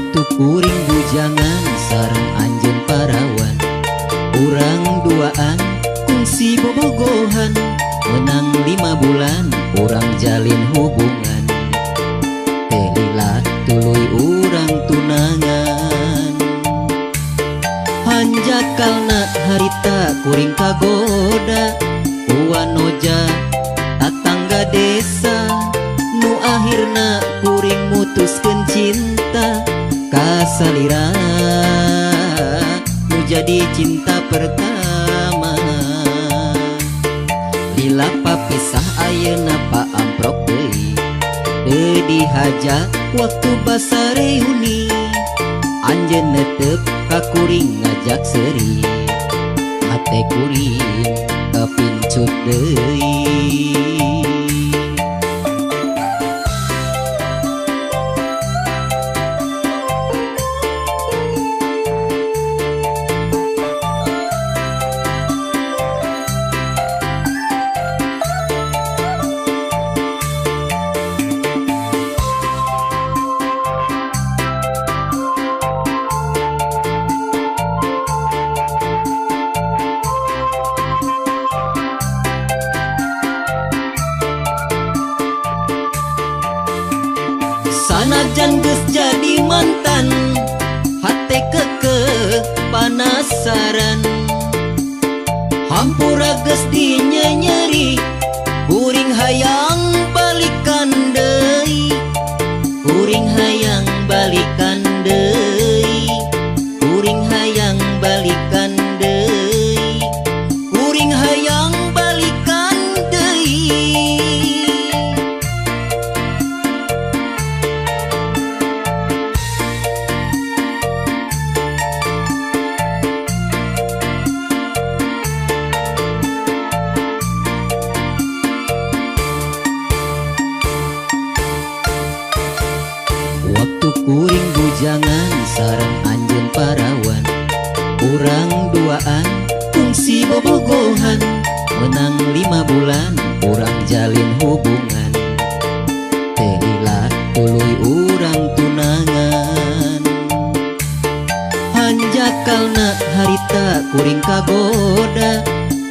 Waktu kuring bujangan sareng anjeun parawan, urang duaan kungsi bobogohan. Menang 5 bulan urang jalin hubungan, teu lila tuluy urang tunangan. Hanjakalna harita kuring kagoda ku wanoja tatangga desa, nu akhirna kuring mutuskeun cinta ka salira nu jadi cinta pertama. Lila papisah, ayeuna paamprok deui. Teu dihaja waktu basa reuni, anjeun netep ka kuring ngajak seuri. Hate kuring kapincut deui. Sanajan geus jadi mantan, hate kekeh panasaran. Hampura geus dinyenyeri, kuring hayang balikan deui. Kuring hayang balikan deui. Kuring hayang balikan deui. Kuring hayang balikan deui. Waktu kuring bujangan sareng anjeun parawan, urang duaan kungsi bobogohan. Menang 5 bulan urang jalin hubungan, teu lila tuluy urang tunangan. Hanjakalna harita kuring kagoda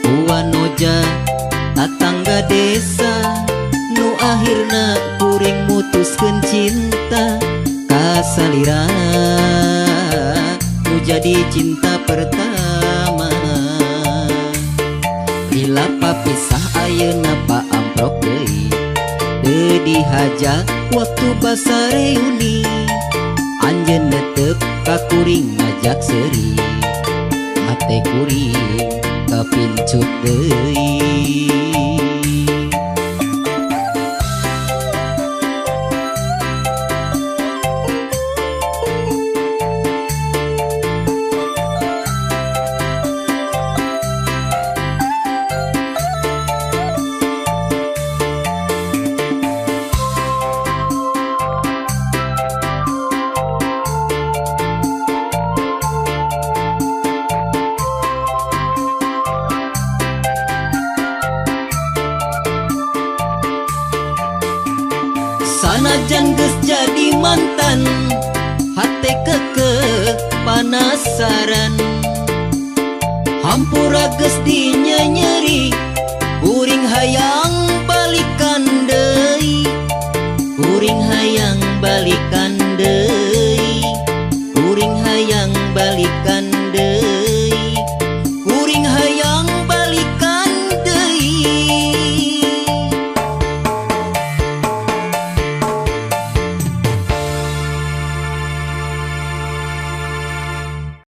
ku wanoja tatangga desa, nu akhirna kuring mutuskeun cinta ka salira nu jadi cinta pertama. Lila papisah, ayeuna paamprok deui. Teu dihaja waktu basa reuni, anjeun netep ka kuring ngajak seuri. Hate kuring kapincut deui. Sanajan geus jadi mantan, hate kekeh panasaran. Hampura geus dinyenyeri, kuring hayang balikan deui. Kuring hayang balikan.